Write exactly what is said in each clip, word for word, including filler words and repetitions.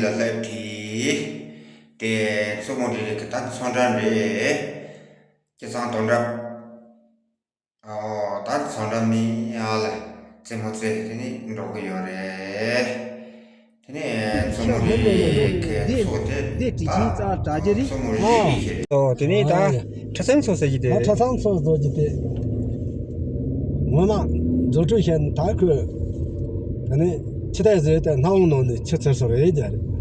ལ་ལབ་དེ། དེ་མཚོ་མོ་རི་རི་གི་ད་མཚོ་འགྲམ་རེད། སྐྱེ་ཚང་དོན་གྲུབ། ཨོ་ད་མཚོ་འགྲམ་ནི་ཨ་ལ་རྩེད་མོ་རྩེ་དེ་ནི་འགྲོ་གི་ཡོད་རེད། དེ་ནས་མཚོ་མོ་རི་རི་གི་མཚོ་དེ་འདི་ད་དྲི་ཆེན་རྩ་དྲ་རྒྱ་རི། མཚོ་མོ་རི་རི་ཞེས། ཨོ་དེ་ནས་ད་ཁྲ་ཚང་མཚོ་ཟེར་གྱི་དེ། ད་ཁྲ་ཚང་མཚོ་ཟེར་གྱི་དེ། ངོ་མ་རྫུ་འཕྲུལ་བཤད་ན་ད་ཁོས་ད་ནི་ཕྱི་ལྟར་བཟོས་ཏེ་སྣང་བ་ནང་ནས་ཆུ་ཚོད་སོ་རེད་རྒྱ་རེད།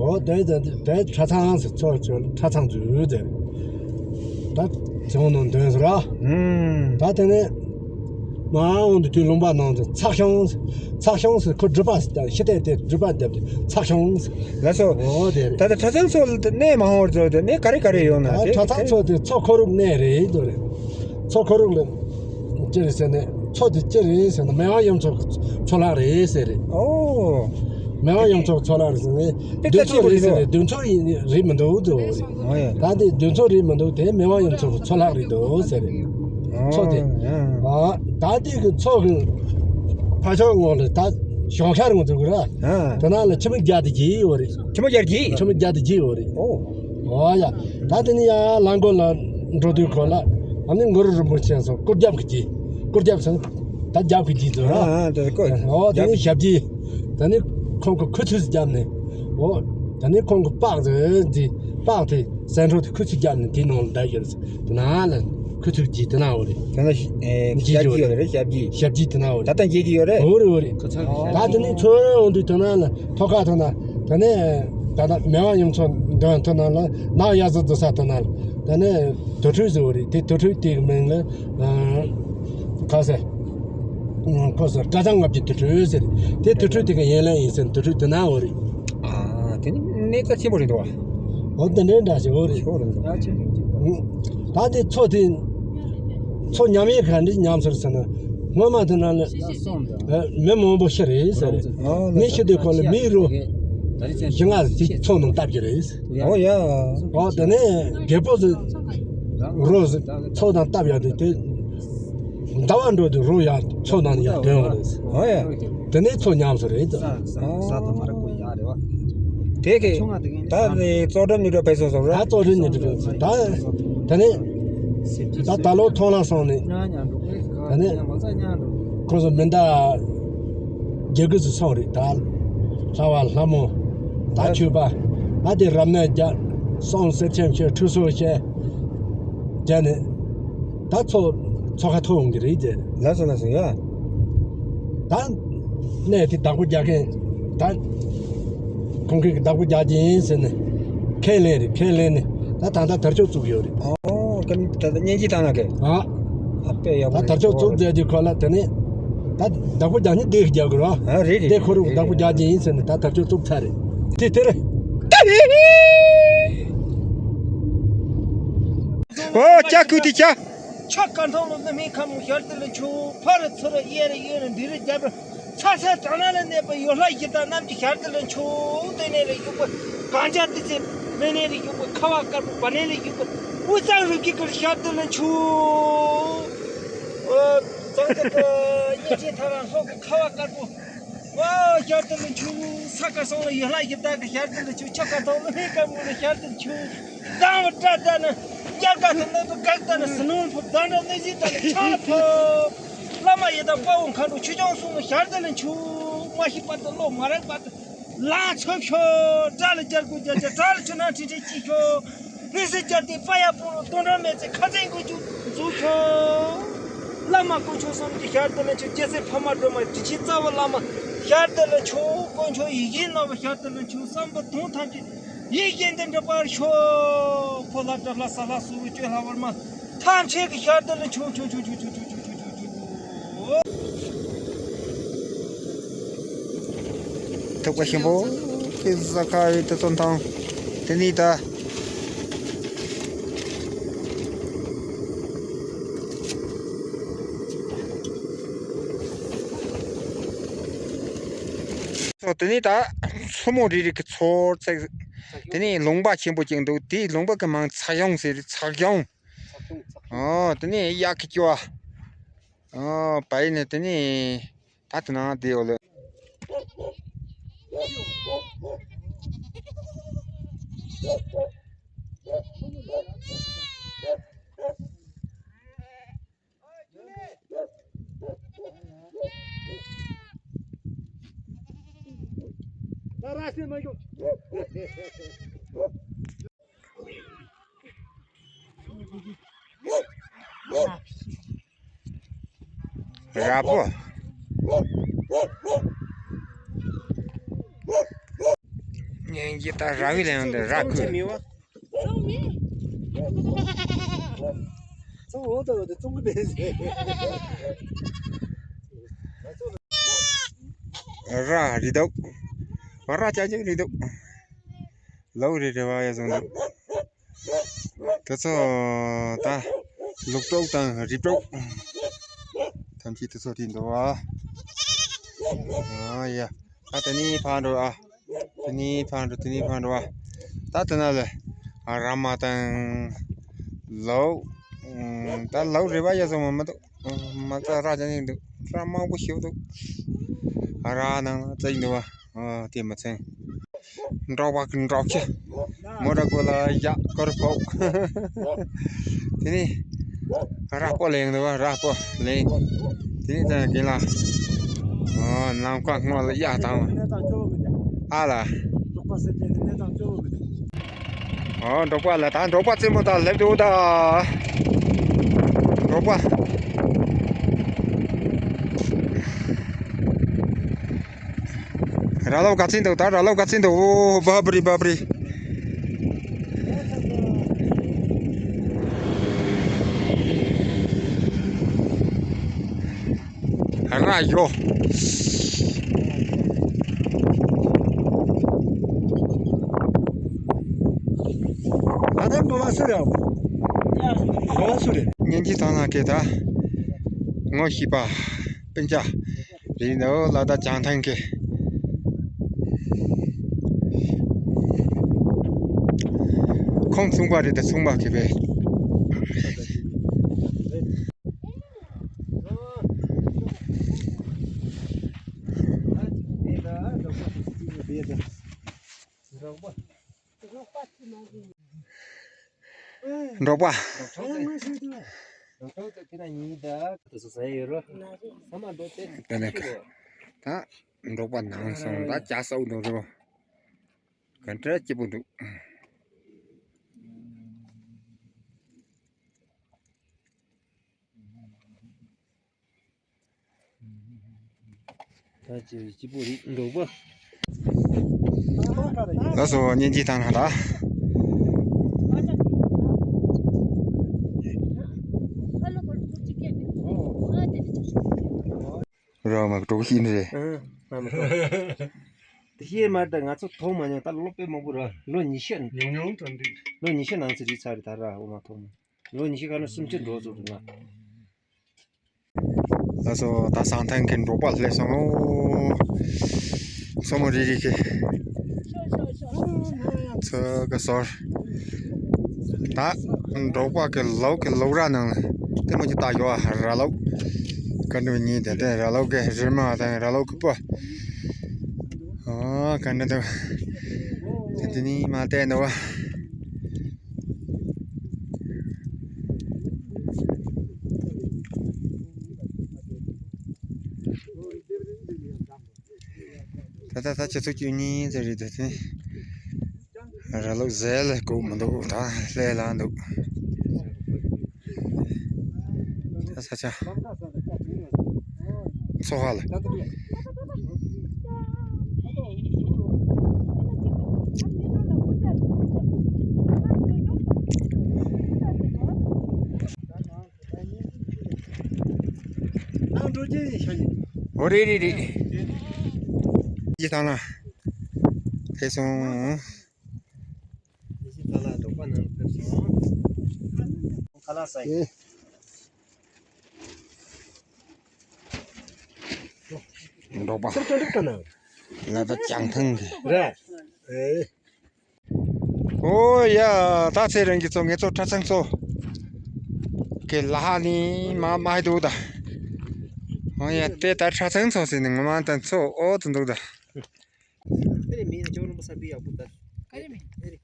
ཨོ་དེ་དེ་དེ་ཁྲ་ཚང་ཟེར་མཚོ་ཁྲ་ཚང་རྫུ་ཟེར། ད་ཚོང་ནང་འདོན་ཟེར་ར། ད་དེ་ནས། མ་འོང་དུ་དུས་ལུང་པ་ནང་དུ་ཚགས་ཤོང་། ཚགས་ཤོང་ཟེར་ཁོ་སྒྲུབ་པ་ཟེར་ཤི་ཏེ་དེ་སྒྲུབ་པ་བརྒྱབ་སྟེ་ཚགས་ཤོང་ཟེར། ལགས་སོ། འོ་དེ་རེད། ད་ལྟ་ཁྲ་ཚང་མཚོ་ལ་གནས་མང་བོར་འཛུལ་ཏེ་གནས་ག་རེ་ག་རེ་ཡོད་ན་ད་དེ་ཁྲ་ཚང་མཚོ་དེ་མཚོ་ཁོ་རུག་གནས་རེད་དོ་རེད། མཚོ་ཁོ་རུག་ལ་ཅི་རེད་ཟེར་ནས་མཚོ་དེ་ཅི་རེད་ཟེར་ན་མི་དབང་ཡུམ་མཚོ་གི་མཚོ་ལག་རེད་ཟེར་རེད། ཨོ། མི་དབང་ཡུམ་མཚོ་གི་མཚོ་ལག་རེད་ཟེར་ནས་དེ་གདོན་མཚོ་རེད་ཟེར་རེད། གདོན་མཚོ་ཡིན་རེད་མི་འདུག་དོ་རེད། ཨོ་ཡ། ད་དེ་གདོན་མཚོ་རེད་མི་འདུག་དེ་མི་དབང་ཡུམ་མཚོ་གི་མཚོ་ལག་རེད་དོ་ཟེར་རེད། མཚོ་དེ། ཨ། ད་དེ་གི་མཚོ་གི་ཕ་ཤོག་ངོ་ལ་ད་ཞོགས་ཤར་ངོ་ཚུགས་ར། ཨ། དེ་ནང་ལ་ཁྱི་མོ་བརྒྱ་དེ་གྱིས་ཡོད་རེད། ཁྱི་མོ་བརྒྱ་གྱིས། ཁྱི་མོ་བརྒྱ་དེ་གྱིས་ཡོད་རེད། ཨོ། ཨོ་ཡ། ད་དེ་ནི་ཡང་ལམ་གོ་ལ་འགྲོ་དུས་གོ་ལ་ཨ་ནི་གུ་རུ་རིན་པོ་ཆེ་སོགས་སྐུ་རྒྱབ་ཀྱི་གྱིས། སྐུ་རྒྱབ་སོགས་ད་རྒྱབ་ཀྱི་གྱིས་ཚོ་ར། ཨ་ཨ་དེ་ཀོ། ཨོ་དེ་ནི་ཞབས་ཀྱིས། དེ་ནི་ཁོང་གི་ཁུ་ཚུར་བརྒྱབ་ནས། ཨོ། དེ་ནི་ཁོང་གི་པགས་དེ་འདི་པགས་དེ་སེང་ཕྲུག་དེ་ཁུ་ཚུར་བརྒྱབ་ནས་དེ་ནང་ལ་བསྡད་ཡོད་རེད། དེ་ན་ལ་ཁུ་ཚུར་གྱིས་དེ་ན་འོ་རེད། དེ་ན་ཞི་ཨེ་ཞབས་ཀྱི་ཡོད་རེད། ཞབས་ཀྱི། ཞབས་ཀྱི་དེ་ན་འོ་རེད། ད་ལྟ་འགྱེལ་གྱི་ཡོད་རེད། འོ་རེད་འོ་རེད། ད་དེ་ནི་ཚོ་འོང་དུས་དེ་ན་ལ་ཐོག་ཁ་དེ་ན་དེ་ནས་ད་ལྟ་མི་དབང་ཡུམ་མཚོ་འདོན་དེ་ན་ལ་ནག་ཡ་ཟི་འཛུལ་ས་དེ་ན་ལ་དེ་ནས་དུར་ཁྲོད་ཟེར་བ་རེད། དེ་དུར་ཁྲོད་དེ་གི་མིང་ལ་ག་ཟེར། ཁོ་ཚོ་སྐལ་བཟང་ལྔ་བརྒྱའི་དུར་ཁྲོད་ཟེར། དེ་དུར་ཁྲོད་དེ་གི་ཡན་ལག་ཡིན་ཟེར། དུར་ཁྲོད་དེ་ན་འོ་རེད། ཨ་དེ་ནི་གནས་རྩ་ཆེན་པོ་རེད་འདུག་བ། འོ་དེ་འདྲའི་འདྲ་ཞིག་འོ་རེད། ད་དེ་མཚོ་དེ་མཚོ་ཉམས་ཡས་ག་འདྲ་ཉམས་ཚར་ཟེར་ན། སྔོན་མ་དེ་ན་ལ་མི་མང་པོ་ཤི་རེད་ཟེར། མི་ཤི་དུས་ཁོ་ལ་མི་རུ་བཞི་ལྔ་དེ་མཚོ་ནང་བཏབ་ཀྱི་རེད། ཨོ་ཡ། ཨོ་དེ་ནས་རྒད་པོ་ཚོ་རོ་ཚོ་དང་སྟབས་ཡག་དེ་དེ་ཟླ་བ་འགྲོ་དུས་རོ་ཡག་ཚོ་ནང་ཡག་དོན་ཡོང་རེད། ཨོ་ཡ། དེ་ནས་ཚོ་ཉམས་སོ་རེད། ཨོ། དེ་གི་ད་ནི་ཙོག་འགྲམ་ཉི་གྲོ་ཕེབས་སོང་སོང་ར། ད་ཙོག་འགྲམ་ཉི་གྲོ་ཕེབས་སོང་ད། དེ་ནས་ད་ད་ལོ་ཐོང་ལ་སོང་ནས། དེ་ནས་ཁོ་ཚོ་མི་འདའ་རྒྱ་གི་སུ་སོང་རེད་ད། ལྷ་བ་ལྷ་མོ། ད་ཆོས་པ། ད་དེ་རབ་གནས་རྒྱ། སོང་སེར་ཆེན་བཤད་ཁྲུས་གསོལ་བཤད། རྒྱ་ནས། ད་ཚོ་ཚོ་ཁ་ཐོ་འོང་གི་རེད་ཅེ། ལགས་སོ་ལགས་སོ་ཡ། ད་གནས་དེ་བདག་པོ་རྒྱག་མཁན་ད་ཁོང་གིས་བདག་པོ་རྒྱག་གི་ཡིན་ཟེར་ནས་ཁས་ལེན་རེད། ཁས་ལེན་ནས་ད་ད་ལྟ་དར་ལྕོག་བཙུགས་ཡོད་རེད། ཨོ་ཀ་ད་ད་སྙན་ཞུ་བཏང་ན་ཀེ། ཨ། ཨ་དཔེ་ཡག་པོ་ད་དར་ལྕོག་བཙུགས་མཛད་རྒྱུ་ཁོ་ལ་དེ་ནས་ད་བདག་པོ་རྒྱག་ནི་དེ་རྒྱག་དགོས་ར། ཨ་རེད་རེད། དེ་ཁོ་རུ་བདག་པོ་རྒྱག་གི་ཡིན་ཟེར་ནས་ད་དར་ལྕོག་བཙུགས་ཚར་རེད། དེ་དེ་རེད། ཨོ་ཅ་ཀུ་ཏི་ཅ། ཆ་ཀ་མཐོང་ལོ་ནི་མིན་ཁམས་ཤར་དུ་ལ་ཆུ་ཕ་རི་ཚུ་རི་གཡས་རི་གཡོན་རི་འདི་རི་རྒྱབ་རི་ཚ་ཚ་དྲག་ན་ལ་གནས་པ་ཡོད་ལྷ་ཞི་དང་རྣམས་ཀྱི་ཤར་དུ་ལ་ཆུ། སྟོད་ནས་རི་བཞུགས་པ་གངས་ལྗང་ཏི་སེ། སྨད་ནས་རི་བཞུགས་པ་ཁ་བ་དཀར་པོ། བར་ནས་རི་བཞུགས་པ་དབུས་གཙང་རི་བཞི་ཀར་ཤར་དུ་ལ་ཆུ། ཨོ་གཙང་ཏི་ཀ་གཉན་ཆེན་ཐང་རང་ལྷོ་གི་ཁ་བ་དཀར་པོ། ཨོ་ཤར་དུ་ལ་ཆུ། ས་ཀ་སོང་ལ་ཡོད་ལྷ་ཞི་དང་གི་ཤར་དུ་ལ་ཆུ། ཆ་ཀ་ཐོག་ལ་ཧེ་ཀ་མུ་ལ་ཤར་དུ་ལ་ཆུ། གཙང་བོ་བཀྲ་ད་ན། དབྱར་ཁ་དུ་ནོར་བུ་གག་ད་ན། སྣུམ་ཕོབ་ད་འདྲ་གནས་གཟིགས་ད་ན་ཆང་ཕོབ། བླ་མ་ཡི་དམ་དཔའ་བོ་མཁའ་འགྲོ་ཆོས་སྐྱོང་གསུམ་ལ་ཤར་དུ་ལ་ཆུ། མ་ཤི་བར་དུ་བློ་མ་རག་བར་དུ་ལང་ཚུགས་ཤོག་དགྲ་ལ་རྒྱལ་དགོས་རྒྱལ་ཆ། དགྲ་ལ་ཆུ་ནང་ཁྲིད་ཁྲིད་ཅི་ཤོག་དངོས་སུ་རྒྱལ་ཏེ་དཔའ་ཡག་པོ་རུ་དོན་གྲུབ་མེད་ཚེ་ཁ་འཛིན་དགོས་རྒྱུ་འཛུགས་ཤོག་བླ་མ་དཀོན་མཆོག་གསུམ་གྱི་ཤར་དུ་ལ་ཆུ། རྒྱལ་སྲས་འཕགས་མ་སྒྲོལ་མ་དྲིན་ཆེན་རྩ་བའི་བླ་མ་ཤར་དུ་ལ་ཆུ། དཀོན་མཆོག་ཡིད་བཞིན་ནོར་བུ་ཤར་དུ་ལ་ཆུ། བསམ་པ་དོན་ཐམས་ཅད་ཡིད་བཞིན་དུ་འགྲུབ་པར་ཤོག་ཕོ་ལྷ་དགྲ་ལྷ་ས་ལྷ་ཟུར་བུ་གཅོད་ལྷ་ཝར་མ་ཐམས་ཅད་ཀྱི་ཤར་དུ་ལ་ཆུ་ཆུ་ཆུ། ཐུག་པ་ཆེན་པོ་གི་གཟའ་ཁ་བའི་དུས་ཚོད་དང་དེ་ནས་ད། སོ་དེ་ནས་ད་མཚོ་མོ་རི་རི་གི་མཚོ་བརྩེགས། དེ་ནས་ལུང་པ་ཆེན་པོ་ཅིག་འདུག་དེའི་ལུང་པ་གི་མིང་ཚགས་གཞོང་ཟེར། ཚགས་གཞོང་། ཨོ་དེ་ནས་གཡག་གི་སྐྱོ་བ། ཨོ་བ་ཡིན་ནས་དེ་ནས་ད་དེ་ནང་བསྡད་ཡོད་ལ། ར་པོ། ངན་གྱི་ད་ར་བི་ལ་ཡོང་དེ་ར་ཁུ། ར་རི་དྭགས། ར་ཅག་ཅག་རི་དྭགས། ལོ་རེ་རེ་བ་ཡ་བཟུང་འདུག་དེ་ཚོ་ད་ལུག་ཀྲོག་དང་རི་ཀྲོག་ཐམས་ཅད་དེ་ཚོ་དེ་འདུག་བ། ཨ་ཡ། ད་དེ་ནས་ཕར་འགྲོ་ཨ། དེ་ནས་ཕར་འགྲོ་དེ་ནས་ཕར་འགྲོ་ཨ། ད་དེ་ན་ལ་ཨ་ར་མ་དང་ལོ། ད་ལོ་རེ་བ་ཡ་བཟུང་མ་མ་འདུག་མ་ད་ར་ཅན་ཡིན་འདུག་ར་མང་པོ་ཞིག་འདུག་ར་ནང་ལ་བཙལ་འདུག་བ། ཨ་དེ་མ་ཚད། འབྲོག་པ་གི་འབྲོག་ཁྱི། མོ་ར་གོ་ལ་ཡ་ཀོར་ཕོག་དེ་ནས་ར་སྤོ་ལེན་འདུག་བ། ར་སྤོ་ལེན། དེ་ནས་ད་གིན་ལ། ཨ་ནམ་མཁའ་སྔོན་ལ་ཡ་དང་། ཨ་ལ། ཨོ་འབྲོག་པ་ལ་ད་འབྲོག་པ་རྩེད་མོ་ད་སླེབས་འདུག་ད། འབྲོག་པ། ར་ལོ་ག་ཚིན་འདུག་ད་ར་ལོ་ག་ཚིན་འདུག་ཨོ་བ་བ་རི་བ་བ་རི། ར་ཡོ། ཨ་ད་འགོ་བ་སུ་རེད། འགོ་བ་སུ་རེད། སྙན་གྱི་ཐང་ལ་སྐད་ད། ངོ་ཤེས་པ། སྤུན་ཆ། རིག་འདུག་ལ་ད་བྱང་ཐང་གི་ཁོང་མཚུངས་པ་རེད་ད་མཚུངས་པ་གི་བས། འབྲོག་པ། དེ་ནས་ད་འབྲོག་པ་ནང་སོང་ད་ཇ་སོགས་འདུག་རེད་བ། ག་འདྲ་སྐྱིད་པོ་འདུག་ད་ཅི་སྐྱིད་པོ་རེད་འདུག་པ། ལགས་སོ་སྙན་གྱི་ཐང་ལ་ད། རོགས་མ་གྲོགས་ཤིག་ནི་རེད། ཨང་ང་མི་ཐོག་དེ་ཤེས་མ་རེད་ད་ང་ཚོ་མཐོང་མ་མྱོང་ད་ལོ་དཔེ་མང་པོ་ར་ལོ་ཉི་ཤུ། ཉུང་ཉུང་ཙམ་རེད། ལོ་ཉི་ཤུ་ནང་ཚོད་རེད་ཚར་རེད་ད་ར་འོ་མ་མཐོང་མྱོང་། ལོ་ཉི་ཤུ་ཁ་ན་སུམ་ཅུ་འགྲོ་ཚོད་རེད་ང་། ལགས་སོ་ད་བྱང་ཐང་གི་འབྲོག་པ་སླེབས་སོང་ཨོ། མཚོ་མོ་རི་རི་གི་ཚོ་ག་སོར། ད་འབྲོག་པ་གི་ལོག་གི་ལོག་ར་ནང་ལ་དེ་མོ་ཅིག་ད་ཡོད་ཨ་ར་ལོག་ག་འདྲ་ཉིན་དེ་དེ་ར་ལོག་གི་རི་མ་དང་ར་ལོག་གི་སྤོ། ཨོ་ག་འདྲ་འདུག་དེ་ནི་མ་བལྟས་འདུག་བ། ད་ལྟ་ད་ཆུ་ཚོད་བཅུ་གཉིས་ཙམ་རེད་འདུག་དེ། ར་ལོག་ཟས་ལ་སྒུག་མི་འདུག་ད་ལྷས་ལ་འདུག་ད་ས་ཆ། མཚོ་ཧ་ལ། འོ་རེད་རེད་རེད། ཅི་དང་ལ། ཕེ་སོང་། ཁ་ལག་ཟ་ཡི། འབྲོག་པ། ལ་ད་བྱང་ཐང་གི། རེད། ཨེ། ཨོ་ཡ། ད་ཚེ་རིང་གི་ཚོ་ངེད་ཚོ་ཁྲ་ཚང་ཚོ་གི་ལ་ཧ་ནི་མ་མ་ཧེ་འདུག་ད། ཨོ་ཡ་དེ་ད་ཁྲ་ཚང་ཚོ་ཟེར་ནི་ང་མ་ད་ཚོ་ཨོ་ཙི་འདུག་ད། ཨེ་རེད་མིན་ཅོ་རུམ་པ་ས་པི་ཡག་པོ་ད། ཨེ་རེད་མིན། ཨེ་རེད།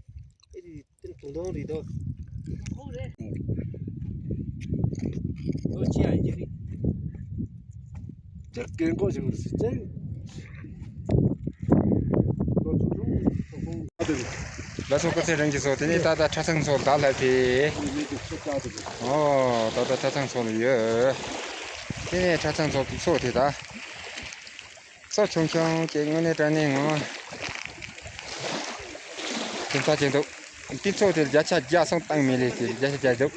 དུང་དུང་རེད་དོ། ཁོང་རེད། ལོ་ཆེ་ཡ་ཡིན་རེད། ཅག་རྒན་གོག་ཞིག་རེད་ཟེར་ཅིང་། ལོ་ཆུང་ཆུང་ཚོ་ཁོང་ཨ་དེ་རེད། ལ་སོ་སྐུ་ཚེ་རིང་གི་ཚོ་དེ་ནས་ད་ལྟ་ཁྲ་ཚང་ཚོ་ལ་ད་ལྷ་ཕེ། ཨོ་ད་ལྟ་ཁྲ་ཚང་ཚོ་ལ་ཡོད། དེ་ནས་ཁྲ་ཚང་ཚོ་གི་ཚོ་དེ་ད། ས་ཆུང་ཆུང་གཅིག་དངོས་གནས་དྲང་གནས་ངོ་། དེ་ཚ་ཅིག་འདུག་དེ་ཚོ་དེ་བརྒྱ་ཆ་བརྒྱ་སོང་བཏང་མི་ལས་དེ་བརྒྱ་ཆ་བརྒྱ་འདུག་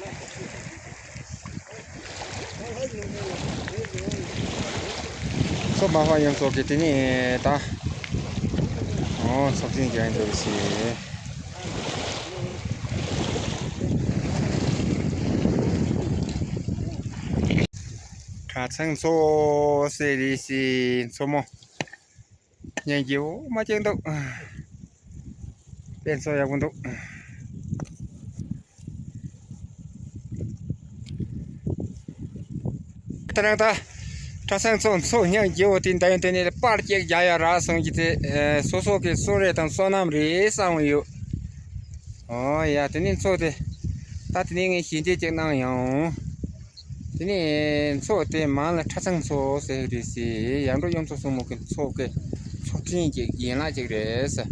ཚོ་མ་ཧོ་ཡོང་ཚོ་གི་དེ་ནས་ད། ཨོ་ཚོགས་ཆེན་རྒྱག་འདུག་ཟེར། གྲྭ་ཚང་ཚོ་ཟེར་རེད་ཟེར་མཚོ་མོ། སྙན་གྱི་འོ་མ་ཅིག་འདུག་དཔེ་མཚོ་ཡག་པོ་འདུག་དེ་རིང་ད་གྲྭ་ཚང་ཚོ་མཚོ་སྙན་གྱི་འོ་དེ་འདའ་ཡོང་དེ་ནས་པར་ཅིག་རྒྱག་ཡ་རག་སོང་གི་དེ་སོ་སོ་གི་གསོལ་རས་དང་བསོད་ནམས་རེད་བསམ་ཡོད། ཨོ་ཡ་དེ་ནས་མཚོ་དེ་ད་དེ་ནས་ངས་ཞལ་འདེབས་ཅིག་གནང་ཡོང་། དེ་ནས་མཚོ་དེ་མང་ལ་ཁྲ་ཚང་མཚོ་ཟེར་རེད་ཟེར། ཡར་འབྲོག་གཡུ་མཚོ་སྲུང་མོ་གི་མཚོ་གི་མཚོ་ཆེན་གྱི་ཡན་ལག་ཅིག་རེད་ཟེར།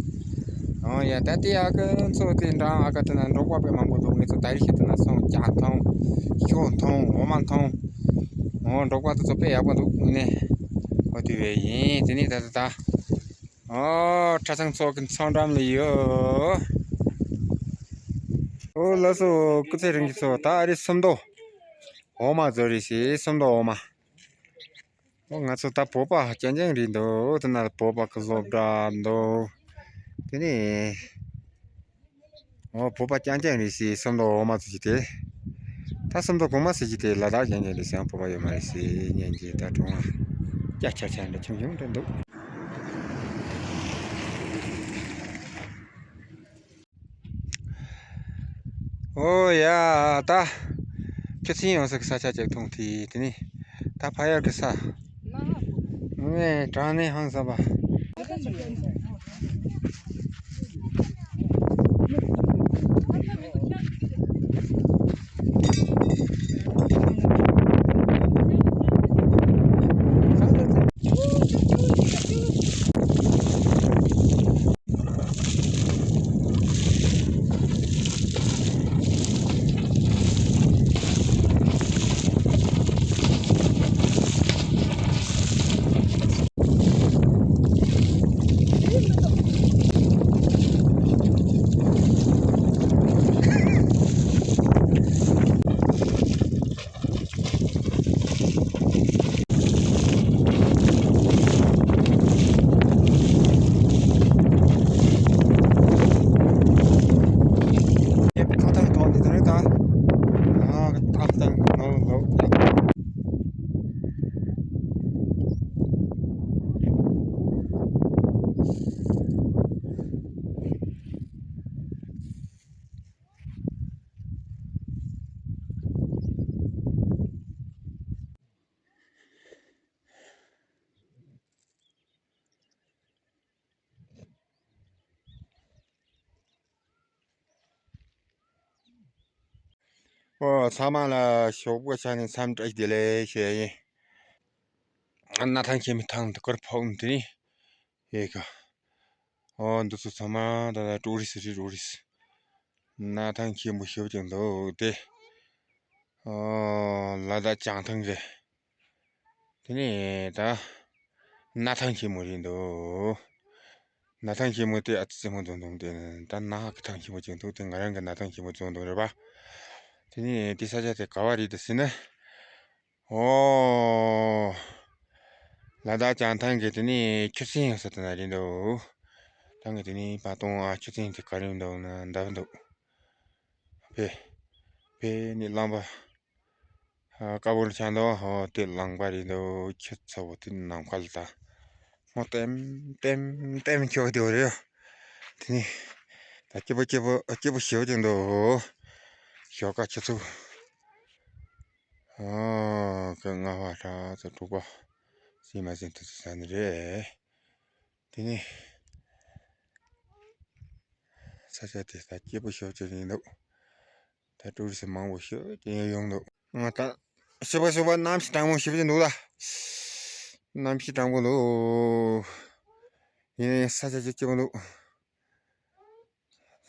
ཨོ་ཡ་ད་དེ་ཨ་ཁུ་མཚོ་དེ་འགྲམ་ཨ་ཁུ་དེ་ན་འབྲོག་པ་དཔེ་མང་པོ་འདུག་ངེད་ཚོ་ད་རེས་ཤི་དེ་ན་སོང་ཇ་འཐུང་། ཞོ་འཐུང་འོ་མ་འཐུང་། ཨོ་འབྲོག་པ་དེ་ཚོ་དཔེ་ཡག་པོ་འདུག་ནས་ཨོ་དེ་བས་ཡིན། དེ་ནས་ད་ད་ད། ཨོ་ཁྲ་ཚང་མཚོ་གི་མཚོ་འགྲམ་ལ་ཡོད། ཨོ་ལགས་སོ་སྐུ་ཚེ་རིང་གི་ཚོ་ད་ཨ་རི་སུམ་མདོ། འོ་མ་བཟོ་རེད་ཟེར་སུམ་མདོ་འོ་མ། ཨོ་ང་ཚོ་ད་བོད་པ་རྐྱང་རྐྱང་རེད་འདུག་དེ་ན་བོད་པ་གི་སློབ་གྲྭ་འདུག་དེ་ནས་ཨོ་བོད་པ་རྐྱང་རྐྱང་རེད་ཟེར་སུམ་མདོ་འོ་མ་ཟེར་གྱི་དེ། ད་སུམ་མདོ་གོང་མ་ཟེར་གྱི་དེ་ལ་དྭགས་རྐྱང་རྐྱང་རེད་ཟེར་ཡང་བོད་པ་ཡོད་མ་རེད་ཟེར་སྙན་གྱི་ད་གྲོང་བ། སྐྱ་ཆ་ཆ་འདྲ་ཆུང་ཆུང་འདྲ་འདུག་ཨོ་ཡ་ད། ཁྱོད་ཚན་ཡོང་ས་གི་ས་ཆ་ཅིག་མཐོང་དེ་དེ་ནི་ད་ཕ་ཡག་གི་ས། ངས་དྲང་ནས་ཧང་ས་པ། ཐོག་ཐག་ཐོག་འདི་དེ་རེད་ད། ཨ་ཐག་ཐག་ནོར་ལོག་ཨོ་ཚང་མ་ལ་ཞོགས་པ་ཆ་ནས་འཚམས་འདྲི་བདེ་ལེགས་ཞུ་ཡ་ཡིན། གནའ་ཐང་ཆེན་མོའི་ཐང་འདི་གར་ཕོག་ནས་དེ་ནས་ཡེ་ག་ཨོ་འདི་ཚོ་ཚང་མ་ད་ལྟ་ཀྲུ་རི་སི་རེད་ཀྲུ་རི་སི། གནའ་ཐང་ཆེན་པོ་ཞེ་པོ་ཅིག་འདུག་སྟེ། ཨོ་ལ་དྭགས་བྱང་ཐང་གི། དེ་ནས་ད་གནའ་ཐང་ཆེན་མོ་རེད་འདུག་གནའ་ཐང་ཆེན་མོ་དེ་ཨ་ཙི་ཙི་མོ་འཛོམས་འཛོམས་དེ་ད་གནའ་གི་ཐང་ཆེན་མོ་ཅིག་འདུག་དེ་ང་རང་གི་གནའ་ཐང་ཆེན་མོ་འཛོམས་འདུག་རེད་པ། དེ་ནས་དེ་ས་ཆ་དེ་ག་བ་རེད་དེ་ཟེར་ན། ཨོ། ལ་དྭགས་བྱང་ཐང་གི་དེ་ནས་ཆུ་ཚན་ཡོད་ས་དེ་ན་རེད་འདུག་ཐང་གི་དེ་ནས་པ་ཏོང་ཨ་ཆུ་ཚན་དེ་ག་རེ་འདུག་ན་འདབས་འདུག་ཕེ། ཕེ་ནི་རླངས་པ། ཀ་བོར་ཆ་འདུག་ཧོ་དེ་རླངས་པ་རེད་འདུག་ཁྱི་ཚ་བོ་དེ་ནམ་མཁའ་ལ་ད། ཧོ་ལྟེམ་ལྟེམ་ལྟེམ་ཁྱོད་དེ་རེད། དེ་ནི། ད་སྐྱིད་པོ་སྐྱིད་པོ་སྐྱིད་པོ་ཞེ་པོ་ཅིག་འདུག་ཞོགས་ཀ་ཆུ་ཚོད། ཨོ་ཀ་ལྔ་པ་ཧྲ་ཚོ་དྲུག་པ། སྲིད་མ་ཟིན་དུ་ཚོ་ས་ནི་རེད། དེ་ནི། ས་ཆ་དེ་ད་སྐྱིད་པོ་ཤོར་གྱི་ཡིན་འདུག་ད་ཀྲུའུ་རི་སི་མང་པོ་ཤོར་གྱི་ཡོང་འདུག་ང་ད་ཞོགས་པ་ཞོགས་པ་གནམ་གཤིས་གྲང་མོ་ཞེ་པོ་ཅིག་འདུག་ད། གནམ་གཤིས་གྲང་པོ་འདུག་ཡིན་ནའི་ས་ཆ་ཅིག་སྐྱིད་པོ་འདུག་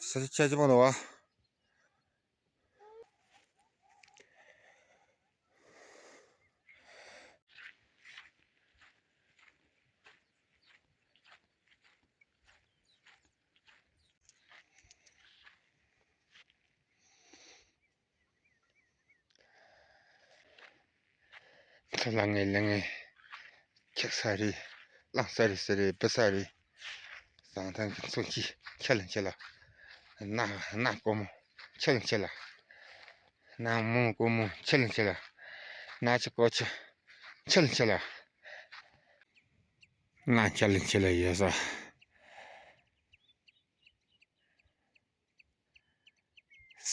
ས་ཆ་ཅིག་སྐྱིད་པོ་འདུག་བ། ཚ་ལ་ངེ་ལ་ངེ། ཁྱག་ས་རེད། གླང་ས་རེད་ཟེར་རེད་བུ་ས་རེད། བཟང་ཐང་གི་ཚོ་ཁྱི་ཁྱི་ལ་ཁྱི་ལ། ན་ན་ཀོ་མོ་ཁྱི་ལ་ཁྱི་ལ། ན་མོ་ཀོ་མོ་ཁྱི་ལ་ཁྱི་ལ། ན་ཆི་ཀོ་ཆི་ཁྱི་ལ་ཁྱི་ལ། ན་ཁྱི་ལ་ཁྱི་ལ་ཡོད་ས།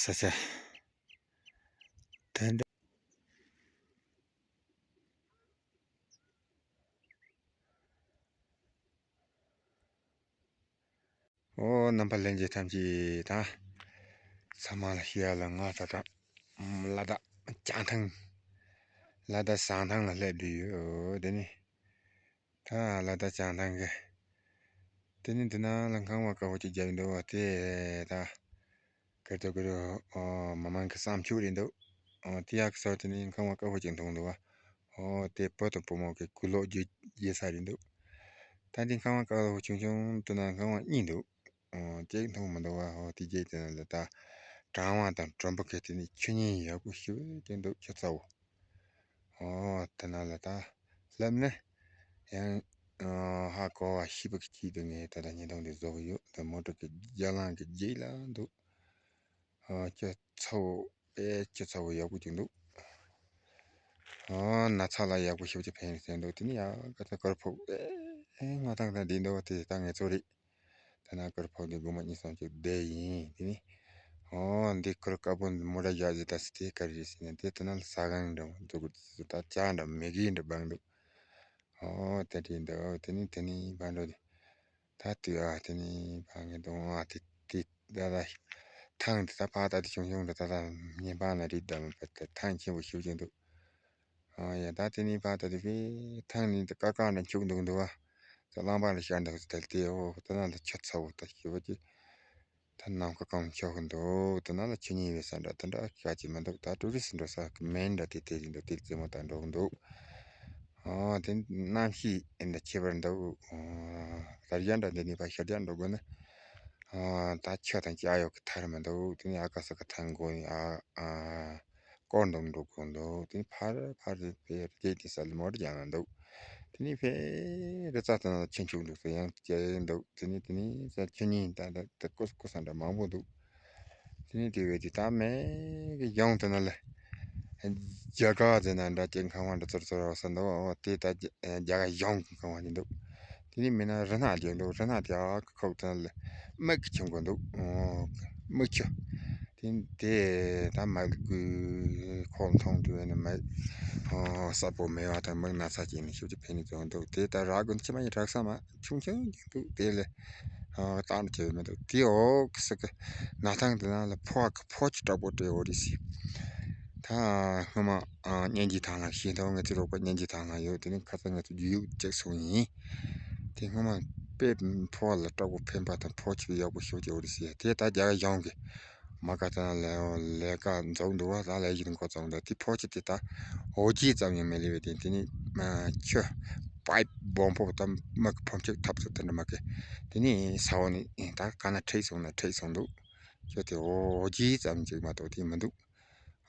ས་ཆ་དེ་འདྲ། ཨོ་རྣམ་པ་ལྷན་རྒྱས་ཐམས་ཅད་ད་ཚང་མ་ལ་ཞུ་ཡ་ལ་ང་ད་ད་ལ་དྭགས་བྱང་ཐང་ལ་དྭགས་བྱང་ཐང་ལ་སླེབས་བསྡད་ཡོད། དེ་ནི་ད་ལ་དྭགས་བྱང་ཐང་གི་དེ་ནི་འདི་ནང་ལ་ཁང་བ་དཀར་པོ་ཅིག་བརྒྱབ་འདུག་བ། དེ་ད་གར་དུ་གར་ཨོ་མ་མང་གི་བསམ་ཆུ་རེད་འདུག་ཨོ་དེ་ཡག་གི་ས་དེ་ནི་ཁང་བ་དཀར་པོ་ཅིག་མཐོང་འདུག་བ། ཨོ་དེ་བུ་དང་བུ་མོ་གི་གུ་ལོག་རྒྱུ་རྒྱུ་ས་རེད་འདུག་ད་འདི་ཁང་བ་དཀར་པོ་ཆུང་ཆུང་དེ་ན་ཁང་བ་གཉིས་འདུག་ཨོ་གཅིག་མཐོང་མི་འདུག་བ། ཨོ་དེ་རྗེས་དེ་ན་ལ་ད་གྲང་བ་དང་གྲོན་པོ་གི་དེ་ནི་ཆུ་ཉིན་ཡག་པོ་ཞུ་གི་འདུག་ཆུ་ཚ་བོ། ཨོ་དེ་ན་ལ་ད་ལབ་ནས་ཡང་ཨོ་ཧ་གོ་བ་ཤི་བ་གི་ཅིག་དེ་ངས་ད་ལྟ་ཉིན་ཐོང་དེ་བཟོ་གི་ཡོད། ད་མོ་ཊ་གི་རྒྱ་ལང་གི་རྗེས་ལ་འདུག་ཨོ་ཁྱོད་ཚ་བོ་དཔེ་ཁྱོད་ཚ་བོ་ཡག་པོ་ཅིག་འདུག་ཨོ་ན་ཚ་ལ་ཡག་པོ་ཞེ་པོ་ཅིག་ཕན་ཡོད་ཟེར་འདུག་དེ་ནི་ཡག་ག་ཚ་དཀར་ཕོག་དཔེ་ང་ཐང་ཐང་འདི་འདུག་དེ་ད་ངས་ཚོ་རེད། ད་ན་དཀར་ཕོག་འདི་དགོང་མོ་གཉིས་སོང་ཅིག་བསྡད་ཡིན། དེ་ནི་ཨོ་འདི་དཀར་དཀར་པོ་མོ་ར་ཡག་ཟེར་ད་སི་དེ་ག་རེ་རེད་ཟེར་ནས་དེ་ད་ན་ལ་ཟ་གང་འདྲ་འདུག་ད་ཅག་འདྲ་མེ་གི་འདྲ་བང་འདུག་ཨོ་དེ་རེད་འདུག་དེ་ནི་དེ་ནི་བང་འགྲོ་དེ། ད་དུས་ཨ་དེ་ནི་ཕ་ངའི་གདོང་ཨ་དེ་དེ་ད་ད་ཐང་དེ་ད་ཕ་ད་དེ་ཆུང་ཆུང་དེ་ད་ད་ཉེ་འཕང་ལ་རིགས་ད་མི་ཕ་དེ་ཐང་ཆེན་པོ་ཞིག་ཅན་འདུག་ཨ་ཡ་ད་དེ་ནི་ཕ་ད་དེ་ཕི་ཐང་ནི་དེ་ཀ་ཀ་འདྲ་འཁྱུག་འདུག་འདུག་ཨ། ད་གླང་པ་ལ་ཤར་འདུག་དེ་དེ་ཨོ་ད་ན་ད་ཆུ་ཚ་བོ་ད་ཞི་བ་ཅི། ད་ནམ་མཁའ་གང་ཆགས་ཀྱི་འདུག་དེ་ན་ལ་ཆུ་ཉིལ་བའི་ས་འདྲ་དེ་འདྲ་ཤ་ཅིག་མི་འདུག་ད་ཀྲུའུ་རི་སི་འགྲོ་ས་གི་མེན་འདྲ་དེ་དེ་རེད་འདུག་དེ་རྩེད་མོ་ད་འགྲོ་གི་འདུག་ཨོ་དེ་གནམ་གཤིས་ཨེ་འདྲ་ཁྱད་པར་འདུག་ཨོ་ད་རྒྱ་འདྲ་འདི་ནས་ཕ་ཤར་རྒྱ་འགྲོ་དགོས་ན། ཨོ་ད་ཆུ་དང་ཅ་ཡོག་གི་ཐར་མི་འདུག་དེ་ནས་ཨ་ཀ་ས་ག་ཐང་དགོས་ནས་ཨ་ཨ། སྐོར་འདུག་འགྲོ་དགོས་འདུག་དེ་ནི་ཕར་ཕར་རེད་ཕེ་རེད་དེ་ས་ལ་མོ་རྒྱག་ན་འདུག་དེ་ནི་ཕེ་རི་རྩ་དེ་ན་ཆུ་འཁྱུག་འདུག་ཟེར་ཡང་བྱས་འདུག་དེ་ནི་དེ་ནི་ས་ཆུ་ཉིན་ད་ད་ད་ཀོ་ཀོ་ས་འདྲ་མང་པོ་འདུག་དེ་ནི་དེ་བས་དེ་ད་མེ་གི་ཡོང་དེ་ན་ལ་རྒྱ་གར་དེ་ན་འདྲ་ཅན་ཁང་བ་འདྲ་ཚོར་ཚོར་བ་ས་འདུག་ཨོ་དེ་ད་རྒྱ་གར་ཡོང་གི་ཁང་བ་ནི་འདུག་དེ་ནི་མི་ན་རི་ནག་རྒྱག་འདུག་རི་ནག་དེ་ཨ་ཁ་ཁོག་དེ་ན་ལ་མིག་གི་ཆུང་གོ་འདུག་ཨོ་མིག་ཆུ། དེ་དེ་ད་མ་གི་ཁོག་མཐོང་དུས་ནི་མ་ཨོ་ས་པོ་མེ་བ་དང་མིག་ན་ཚ་ཅན་ནི་ཤུགས་ཀྱི་ཕན་ནི་བྱུང་འདུག་དེ་ད་ར་གུན་ཅི་མ་ཡི་རག་ས་མ་ཆུང་ཆུང་ཅིག་འདུག་དེ་ལས་ཨོ་ཏང་ཆེ་བའི་མི་འདུག་དེ་ཨོ་ཁི་སི་ཀི་ན་ཐང་དེ་ན་ལ་ཕོ་ཁི་ཕོ་ཆུ་དྲག་པོ་སྤྲད་འོ་རེད་སི། ད་སྔོན་མ་ཨ་གཉེན་གྱི་ཐང་ལ་ཤེས་མཐོང་ངེད་ཚོ་རོགས་པ་གཉེན་གྱི་ཐང་ལ་ཡོད། དེ་ནི་ཁ་ཚ་ངེད་ཚོ་རྒྱུ་ཡུག་བཅུག་སོང་ཡིན། དེ་སྔོན་མ་དཔེ་ཕོ་བ་ལ་དྲག་པོ་ཕན་པ་དང་ཕོ་ཆུ་ཡག་པོ་ཤོད་ཀྱི་འོ་རེད་སི། དེ་ད་རྒྱ་གར་གཞུང་གི་མ་ཀ་ད་ལས་ལས་ཀ་འཛུགས་འདུག་བ། ད་ལས་ཀྱི་འགོ་བཙུགས་འདུག་དེ་ཕོ་ཆུ་དེ་ད་འོ་ཅི་ཙམ་ཡང་མི་ལི་བས། དེ་དེ་ནི་ཆུ་པའིབ་སྦོམ་པོ་དང་མ་ཀི་ཕོམ་ཆུ་ཐབ་ཚུ་དེ་འདྲ་མ་ཀི་དེ་ནི་ས་འོག་ནི་ད་ག་ན་འཁྲིགས་སོང་ན་འཁྲིགས་སོང་འདུག་ཁྱོད་དེ་འོ་ཇི་ཙམ་ཅིག་མ་གཏོགས་དེ་མི་འདུག་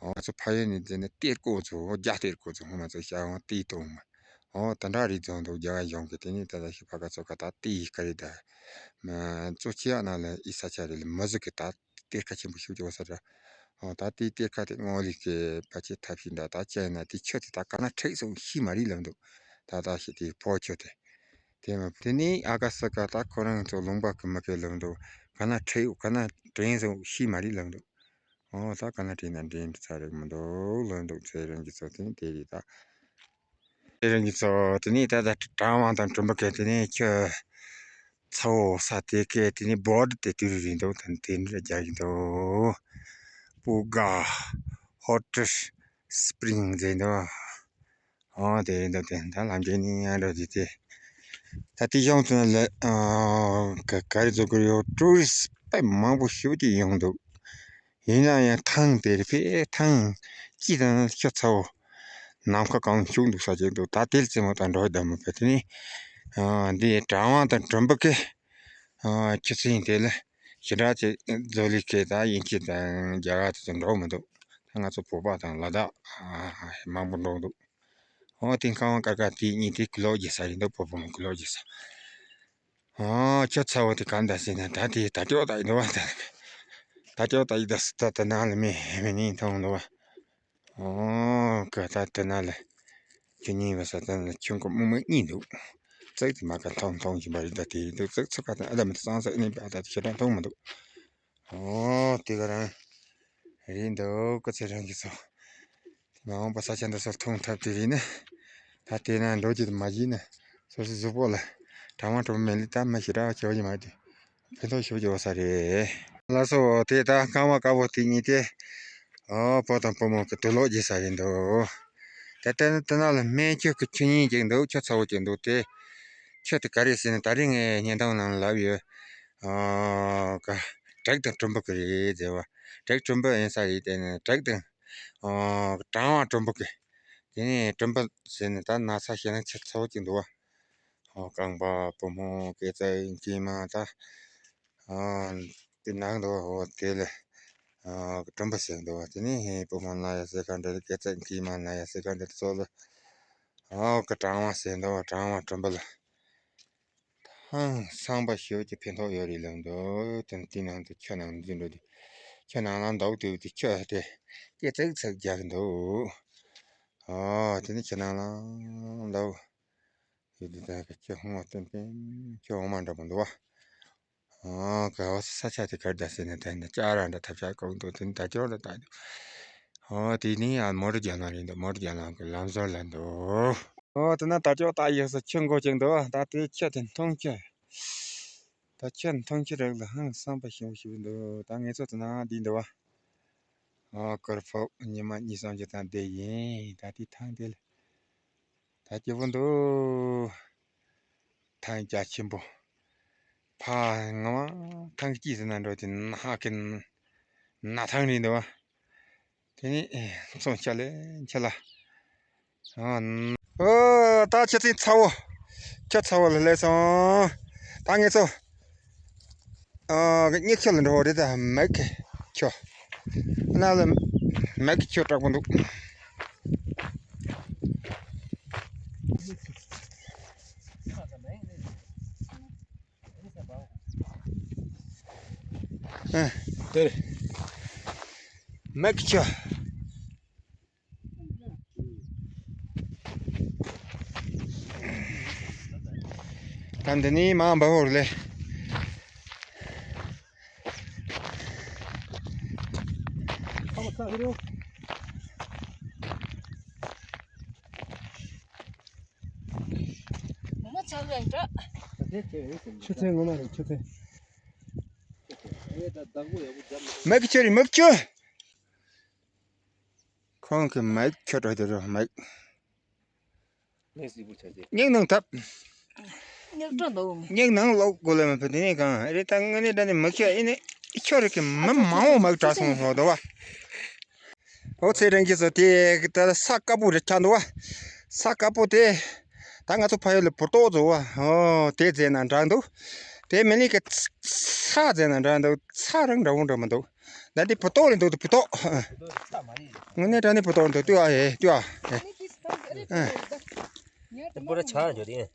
ང་ཚོ་ཕ་ཡུལ་ནས་འཛིན་ནས་གཏེར་ཁུང་ཚོ་རྒྱ་གཏེར་ཁུང་ཚོ་སྔོན་མ་ཚོ་ཤ་ཡང་གཏེར་གཏོང་མ། འོ་ད་འདྲ་རེད་བཟོ་འདུག་རྒྱ་གར་གཞུང་གི་དེ་ནས་ད་ལྟ་ཤི་ཕ་ག་ཚོ་ག་ད་གཏེར་ག་རེ་ད། གཙོ་ཆེ་ཡག་ན་ལ་ཨི་ས་ཆ་རེད་ལ་མ་ཟིག་གི་ད་གཏེར་ཁ་ཆེན་པོ་ཤུགས་ཀྱི་འོ་ས་ར། འོ་ད་དེ་གཏེར་ཁ་དེ་སྔོན་ལི་གི་ཕ་ཆེ་ཐབས་ཤིག་འདྲ་ད་ཅི་ཡིན་ན་དེ་ཆུ་དེ་ད་ག་ན་འཁྲིགས་སོང་ཤི་མ་རེད་ལབ་འདུག་ད་ད་ཤི་དེ་ཕོ་ཆུ་དེ། དེ་མ་དེ་ནི་ཨ་ཀ་ས་ཀ་ད་ཁོ་རང་ཚོ་ལུང་པ་གི་མ་ཀའི་ལམ་དུ་ག་ན་ཁྲིད་ག་ན་དྲན་སོང་ཤི་མ་རེད་ལམ་དུ། ཨོ་ད་ག་ན་དྲན་ན་དྲན་ཚར་རེད་མི་འདུག་ལམ་དུ་ཚེ་རིང་གི་ཚོ་དེ་ནི་དེ་རེད་ད། དེ་རིང་གི་ཚོ་དེ་ནས་ད་ལྟ་གྲང་བ་དང་གྲོན་པ་གལ་དེ་ནས་ཁྱོད་ ཚ་བོ་ས་དེ་ཀའི་དེ་ནི་བོར་དུ་དེ་དུས་རིང་འདུག་དང་དེ་འདྲ་རྒྱག་གི་འདུག་པུ་ག་ཧོ་ཊི་སི་པི་རིང་ཟེར་འདུག་ཨོ་དེ་རེད་འདུག་དེ་ད་ལམ་རྒྱག་ནི་ཡང་འགྲོ་དེ་དེ། ད་དེ་ཡོང་དུས་ལ་ཨ་ག་ག་རེ་བཟོ་གི་ཡོད། ཀྲུ་རི་སི་དཔེ་མང་པོ་ཞེ་པོ་ཅིག་ཡོང་འདུག་ཡིན་ན་ཡང་ཐང་དེ་རེད། ཕེ་ཐང་སྐྱིད་དང་ཤ་ཚ་བོ་ནམ་མཁའ་གང་བྱུང་འདུག་ས་ཅིག་འདུག་ད་དེ་ལ་རྩེད་མོ་དང་འགྲོ་བསྡད་མོ་བས་དེ་ནི་ཨ་འདི་གྲང་བ་དང་གྲོམ་པ་ཀའི་ཨ་ཆུ་ཚན་དེ་ལ་ཞེ་དྲག་ཅིག་བཟོ་ལས་ཀའི་ད་དབྱིན་ཇི་དང་རྒྱ་གར་དེ་ཚོ་འགྲོ་མི་འདུག་ད་ང་ཚོ་བོད་པ་དང་ལ་དྭགས་ཨ་མང་པོ་འགྲོ་འདུག་ཨོ་དེ་ཁང་བ་ཀ་ཀ་དེ་གཉིས་དེ་གུ་ལོག་རྒྱག་ས་རེད་འདུག་བོད་པོ་མོ་གུ་ལོག་རྒྱག་ས། ཨོ་ཁྱོད་ཚ་བོ་དེ་གང་ད་ཟེར་ན་ད་དེ་ད་ཅོག་ད་ཡིན་འདུག་བ། ད་ད་ཅོག་ད་ཡིན་ད་ཟེར། ད་ད་ནང་ལ་མི་མི་གཉིས་མཐོང་འདུག་བ། ཨོ་ཀ་ད་ད་ན་ལ་ཁྱོད་གཉིས་བ་ས་ད་ན་ལ་ཁྱོད་ཀ་མུ་མུ་གཉིས་འདུག་ཙག་དེ་མ་ཀ་མཐོང་མཐོང་བཞིན་པ་རེད། ད་དེ་འདུག་ཙག་ཚོ་ཀ་ད་ཨ་ད་མི་ད་ཙང་ཙག་ནི་པ་ད་ཁྱོད་རང་མཐོང་མི་འདུག་ཨོ་དེ་ག་རང་རེད་འདུག་ཀ་ཚེ་རང་གི་ཚོ། དེ་མ་འོངས་པ་ས་ཆ་འདི་ཚོར་མཐོང་ཐབས་དེ་རེད་ན། ད་དེ་ན་འགྲོ་རྒྱུ་དེ་མ་བྱིན་ན་སོ་སོའི་གཟུགས་པོ་ལ་གྲང་བ་གྲང་བ་མེད་ལི་ད་མ་ཞེ་དྲག་བྱེད་བ་ཞིག་མ་རེད། ཕན་ཐོགས་ཞེ་པོ་ཅིག་ཡོད་ས་རེད། ལགས་སོ། དེ་ད་རྐང་བ་དཀར་པོ་དེ་གཉིས་དེ་ཨོ་བུ་དང་བུ་མོ་གི་དུག་ལོག་རྒྱག་ས་རེད་འདུག་དེ་ལྟར་ན་དེ་ན་ལ་སྨན་ཆུ་གི་ཆུ་རྙིང་ཅིག་འདུག་ཆུ་ཚ་བོ་ཅིག་འདུག་དེ་ཆུ་དེ་ག་རེ་ཟེར་ན་ད་རིང་ངས་བརྙན་ཐུང་ནང་ལབ་ཡོད། ཨོ་ག་བྲག་དང་གྲུམ་བུ་གི་རེད་ཟེར་བ། བྲག་གྲུམ་བུ་ཡིན་ས་རེད། དེ་ནས་བྲག་དང་ཨོ་གྲང་བ་གྲུམ་བུ་གི། དེ་ནས་གྲུམ་བུ་ཟེར་ནས་ད་ན་ཚ་ཞེ་ན་ཆུ་ཚ་བོ་ཅིག་འདུག་བ། ཨོ་རྐང་པ་བུ་མོ་སྐེ་རྩེ་དཀྱིལ་མ་ད་ཨོ་དེ་ནང་འདུག་ཨོ་དེ་ལས་ཨོ་གྲུམ་བུ་ཟེར་འདུག་བ། དེ་ནས་བུ་མོ་ན་ཡ་ཟེར་ག་འདྲ་སྐེ་རྩེ་དཀྱིལ་མ་ན་ཡ་ཟེར་ག་འདྲ་ཚོ་ལ་ཨོ་ག་གྲང་བ་ཟེར་འདུག་བ། གྲང་བ་གྲུམ་བུ་ལ། ཧང་སངས་པ་ཞེ་པོ་ཅིག་ཕན་ཐོགས་ཡོད་རེད་ལབ་འདུག་དེ་དེ་ནང་དུ་ཆུ་ནང་འཛུལ་འགྲོ་དུས་ཆུ་ནང་ལ་འདུག་དུས་དེ་ཆུ་དེ་སྐེ་ཙག་ཙག་རྒྱག་གི་འདུག་ཨོ་དེ་ནི་ཆུ་ནང་ལ་འདུག་ཡོད་དུས་ད་ག་ཆུ་ཧོང་བ་སྟོན་པས་ཆུ་འོ་མ་འདྲ་པོ་འདུག་བ། ཨོ་ག་བ་ས་ཆ་དེ་གར་ད་ཟེར་ན་ད་ནི་ལྕགས་ར་འདྲ་ཐབས་ཆག་གོག་འདུག་དེ་ནི་ད་ཅོག་ལ་ད་འདུག་ཨོ་དེ་ནི་ཡང་མོ་ཊ་རྒྱག་ལམ་རེད་འདུག་མོ་ཊ་རྒྱག་ལམ་གི་ལམ་ཟུར་ལ་འདུག་ཨོ་དེ་ན་ད་ཅོག་ད་ཡོད་ས་ཆུ་འགོ་ཅིག་འདུག་ད་དེ་ཆུ་དེ་མཐོང་ཆུ། ད་ཆུ་མཐོང་ཆུ་རག་ལ་ཧང་སངས་པ་ཞིམ་ཞིམ་འདུག་ད་ངེད་ཚོ་དེ་ན་འདི་འདུག་བ། ཨོ་སྐོར་ཕོག་ཉི་མ་གཉིས་གསུམ་ཅིག་ད་བསྡད་ཡིན། ད་དེ་ཐང་དེ་ལ། ད་སྐྱིད་པོ་འདུག་ཐང་རྒྱ་ཆེན་པོ། ཕ་ང་མ་ཐང་སྐྱིད་ཟེར་ན་འགྲོ་དེ་ན་ཧ་གི་ན་ཐང་རེད་འདུག་བ། དེ་ནི་མཚོན་ཆ་ལས་ཆ་ལ། ཨོ་ད་ཆུ་ཚན་ཚ་བོ། ཆུ་ཚ་བོ་ལ་སླེབས་སོང་། ད་ངེད་ཚོ། ཨ་གཉིས་ཆུ་ལ་འགྲོ་བ་རེད། ད་མེག་ཆུ། ན་ལ་མེག་ཆུ་དྲག་པོ་འདུག་ཨ་དེར་མེག་ཆུ། ད་འདི་ནི་མ་འབའ་ཧོར་ལས། ཆུ་ཚན་ངོ་མ་རེད་ཆུ་ཚན། མེག་ཆུ་རེད་མེག་ཆུ། ཁོང་གི་མེག་ཁྱོད་འགྲོ་དེ་རོ་མེག་སྙིང་ནང་ཐབ། སྙིང་འགྲོ་འདུག་སྙིང་ནང་ལོག་དགོས་ལ་མ་ཕེ་དེ་ནས་གང་རེད། ད་དངོས་གནས་དྲང་གནས་མེག་ཁྱོད་ཨེ་ནས་ཁྱོད་རེད་གི་མི་མང་བོ་མེག་དྲག་སོང་ལོ་དོ་བ། ཨོ་ཚེ་རིང་གི་སོ་དེ་གི་ད་ས་དཀར་པོ་རེ་ཆགས་འདུག་བ། ས་དཀར་པོ་དེ་ད་ང་ཚོ་ཕ་ཡུལ་ལ་བུ་ཏོག་ཚོ་བ་ཨོ་དེ་རྫས་ན་འདྲ་འདུག་དེ་མི་ལི་གི་ཚ་རྫས་ན་འདྲ་འདུག་ཚ་རང་འདྲ་བོ་འདྲ་མི་འདུག་ད་འདི་བུ་ཏོག་རེད་འདུག་དེ་བུ་ཏོག་དངོས་གནས་དྲང་གནས་བུ་ཏོག་འདུག་ལྟོས་ཨ་ཡེ་ལྟོས་ཨ་ཡེ།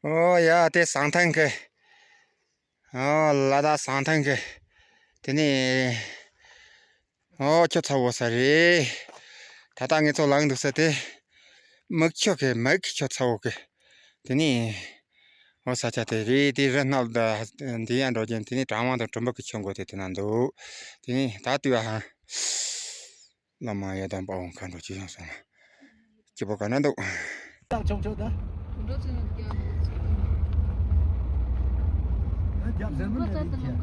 ཨོ་ཡ་དེ་ཟང་ཐང་གི་ཨོ་ལ་དྭགས་ཟང་ཐང་གི་དེ་ནས། ཨོ་ཁྱོད་ཚ་བོ་ས་རེད། ད་ལྟ་ངེད་ཚོ་ལངས་འདུག་ས་དེ། མིག་ཆུ་གི་མིག་གི་ཁྱོད་ཚ་བོ་གི་དེ་ནི། ཨོ་ས་ཆ་དེ་རེད། དེ་རི་སྣབས་ད་འདི་ཡང་འགྲོ་རྒྱུན་དེ་ནི་གྲང་བ་དང་གྲུམ་བུ་གི་ཆུ་འགོ་དེ་དེ་ན་འདུག་དེ་ནི་ད་ལྟོས་ཨ་ཧ། བླ་མ་ཡ་དམ་པ་འོང་མཁའ་འགྲོ་ཅི་བྱུང་སོང་ན། སྐྱིད་པོ་ག་ན་འདུག་ད་ཆོག་ཆོག་ད། རྒྱབ་ཟེར་མི་འདྲ་རེད་ཀྱི།